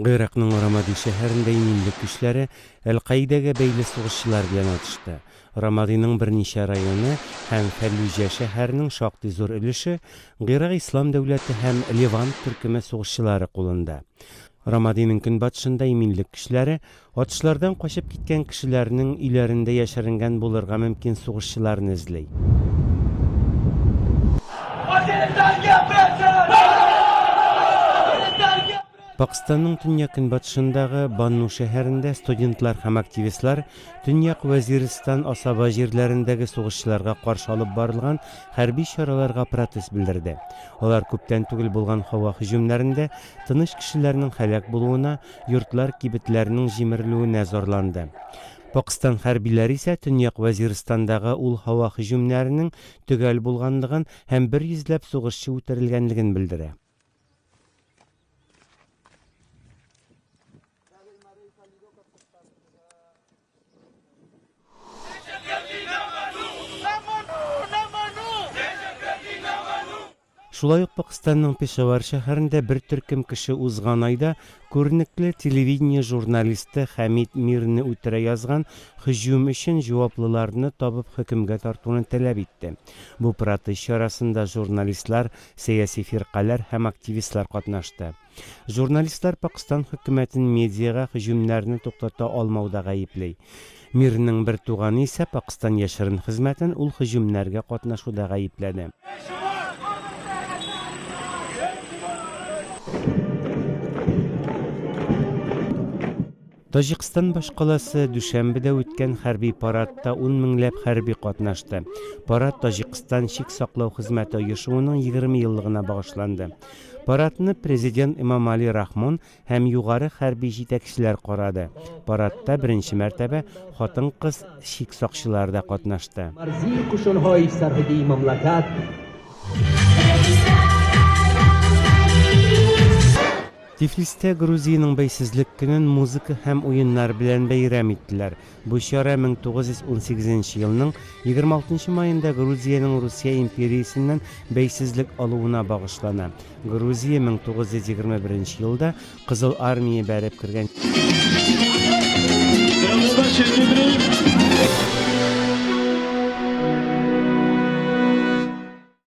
Гыйракның Рамади шәһәрендә иминлек көчләре Әл-Каидәгә бәйле сугышчылар белән атышты. Рамадиның берничә районы һәм Фәллүҗә шәһәренең шактый зур өлеше Гыйрак ислам дәүләте һәм Левант төркеме сугышчылары кулында. Рамадиның көнбатышында иминлек көчләре атышлардан качып киткән кешеләрнең өйләрендә яшеренгән булырга мөмкин сугышчыларны эзли. Пакъстанның төньяк-көнбатышындагы Банну шәһәрендә студентлар һәм активистлар Төньяк Вәзирстан асаба җирләрендәге сугышчыларга каршы алып барылган хәрби чараларга протест белдерде. Алар күптән түгел булган һава һөҗүмнәрендә тыныч кешеләрнең һәлак булуына, йортлар, кибетләрнең җимерелүенә зарланды. Пакъстан хәрбиләре исә Төньяк Вәзирстандагы ул һава һөҗүмнәренең төгәл булганлыгын һәм бер йөзләп сугышчы үтерелгәнлеген белдерә. Шулай ук Пакъстанның Пешавар шәһәрендә бер төркем кеше узган айда күренекле телевидение журналисты Хәмид Мирны үтерә язган һөҗүм өчен җаваплыларны табып хөкемгә тартуны таләп итте. Бу протест чарасында журналистлар, сәяси фиркаләр һәм активистлар катнашты. Журналистлар Пакъстан хөкүмәтен медиага һөҗүмнәрне туктата алмауда гаепли. Мирның бер туганы исә Пакъстан яшерен хезмәтен ул һөҗүмнәргә катнашуда гаепләде. Таҗикстан башкаласы Дүшәнбедә үткән хәрби парадта ун меңләп хәрби катнашты. Парад Таҗикстан чик саклау хезмәте оешуының 20 еллыгына багышланды. Парадны президент Эмомали Рахмон һәм югары хәрби җитәкчеләр карады. Парадта беренче мәртәбә хатын-кыз чик сакчылары да катнашты. Тифлистә Грузиянең бәйсезлек көнен музыка һәм уеннар белән бәйрәм иттеләр. Бу чара 1918 нче елның 26 нчы маенда Грузиянең Русия империясеннән бәйсезлек алуына багышлана. Грузия 1921 нче елда Кызыл Армия бәреп кергән.